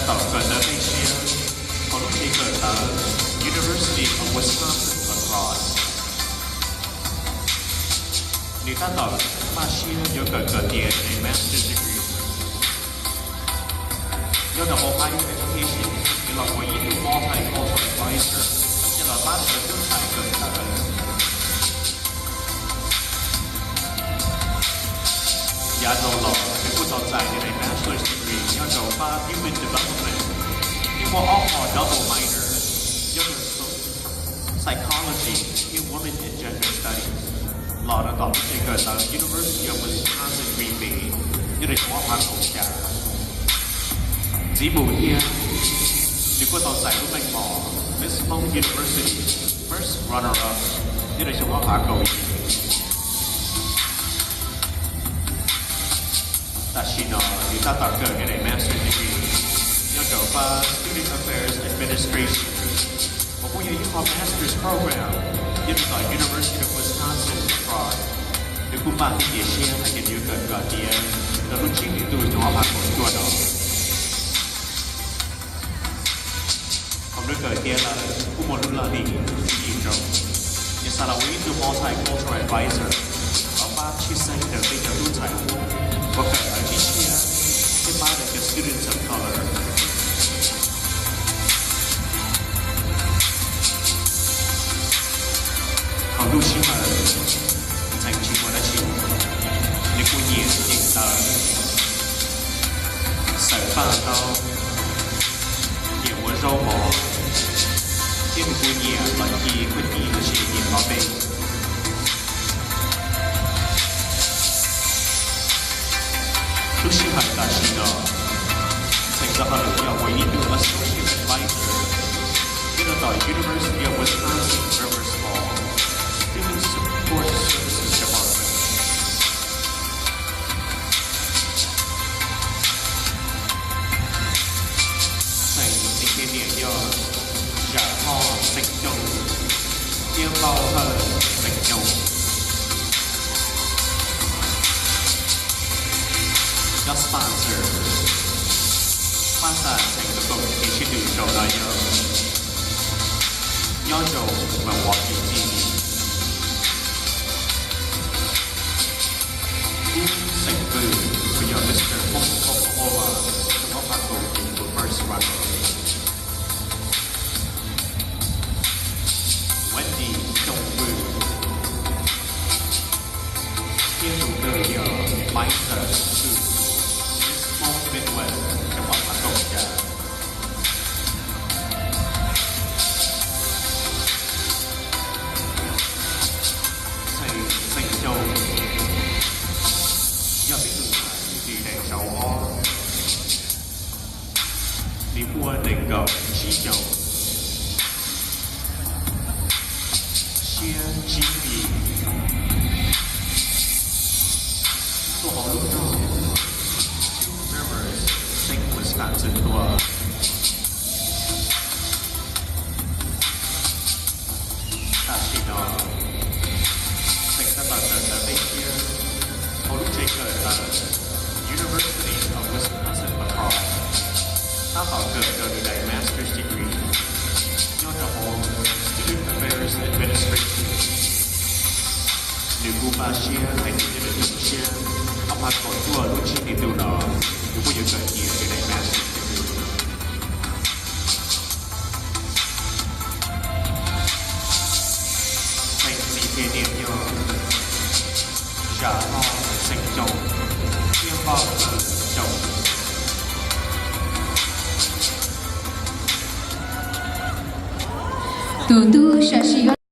Tau kawm ntawv tej siab hauv lub tsev kawm ntawv University of Wisconsin La Crosse. Nws tab tom npaj siab yuav kawm kom tiav nws master's degree. Nyob rau hauv higher education, nws los ua ib tug multicultural advisor, coj los pab cov tub ntxhais kawm ntawv. Yav dhau los nws kuj tau txais nws daim master's degree nyob rau pab human development, thiab muaj ob qho double minor, nyob rau psychology thiab women and gender studies, los rau tom lub tsev kawm ntawv University of Wisconsin Green Bay nyob rau xyoo ob phav kaum xya. Ntxiv mus thiab, nws kuj tau txais lub meej mom Miss Hmong University first runner-up nyob rau xyoo ob phav kaum ib. Tam sim no nws tab tom kawm nws daim master's degree nyob rau pab student affairs administration, uas kuj yog ib qho master's program nyob rau tom University of Wisconsin La Crosse. Nws kuj npaj thiab cia siab hais tias nws yuav kawm kom tiav rau lub tsib hlis ntuj xyoo ob phav kaum cuaj no. Thaum nws kawm tiav lawm kuj muaj lub laj lim yim zoo, nws xav los ua ib tug multicultural advisor, los pab tshwj xeeb rau peb cov tub ntxhais Hmoob uas kawm ntawv tshiab thiab pab rau cov students of color. Thaum lub sij hawm Ntxhee tsis muaj dab tsi, nws kuj nyiam nyeem ntawv, xaws paj ntaub, nyiam ua zaub mov, thiab nws kuj nyiam los ci khuab cij los sis nyiam nqo peb. Lub sij hawm tam sim no, Ntxhee tau hauj lwm yog ua ib tug associate advisor nyob rau tom University of Wisconsin Rivers Falls Student Support Services Department. Ntxhee txiv thiab niam yog Zam Thoj Xeem Xyooj thiab Npauj Hawj Xeem Xyooj. Cov sponsor pab xa Ntxhee tuaj koom kev sib tw zaum no yog nyob rau Milwaukee City, Kub Xeem Vwj uas yog Mister Hmoob Oklahoma xyoo ob phav kaum yim first runner, Wendy Xyooj Vwj, thiab tus kawg yog Maiv Xawm Vwj, Miss Hmoob Midwest xyoo ob phav kaum xya. Ntxhee, Ntxhee Xyooj yog peb tus ntxhais ris daim zauv ob, nws muaj nees nkaum tsib xyoos, siab tsib hlis, tuaj hauv lub zos Two Rivers, xeev Wisconsin tuaj. Tam sim no, Ntxhee tab tom kawm ntawv peb tsiab hauv lub tsev kawm ntawv University of Wisconsin La Crosse, tab tom kawm rau nws daim master's degree nyob rau hauv Student Affairs Administration. Nws kuj npaj siab hais tias nyob rau xyoo tshiab ob phav kaum cuaj lub tsib hlis ntuj no, nws kuj yuav kawm tiav nws daim master's degree. Ntxhee txiv thiab niam yog Zam Thoj Xeem Xyooj thiab Npauj Hawj Xeem Xyooj. Tus ntu sam sim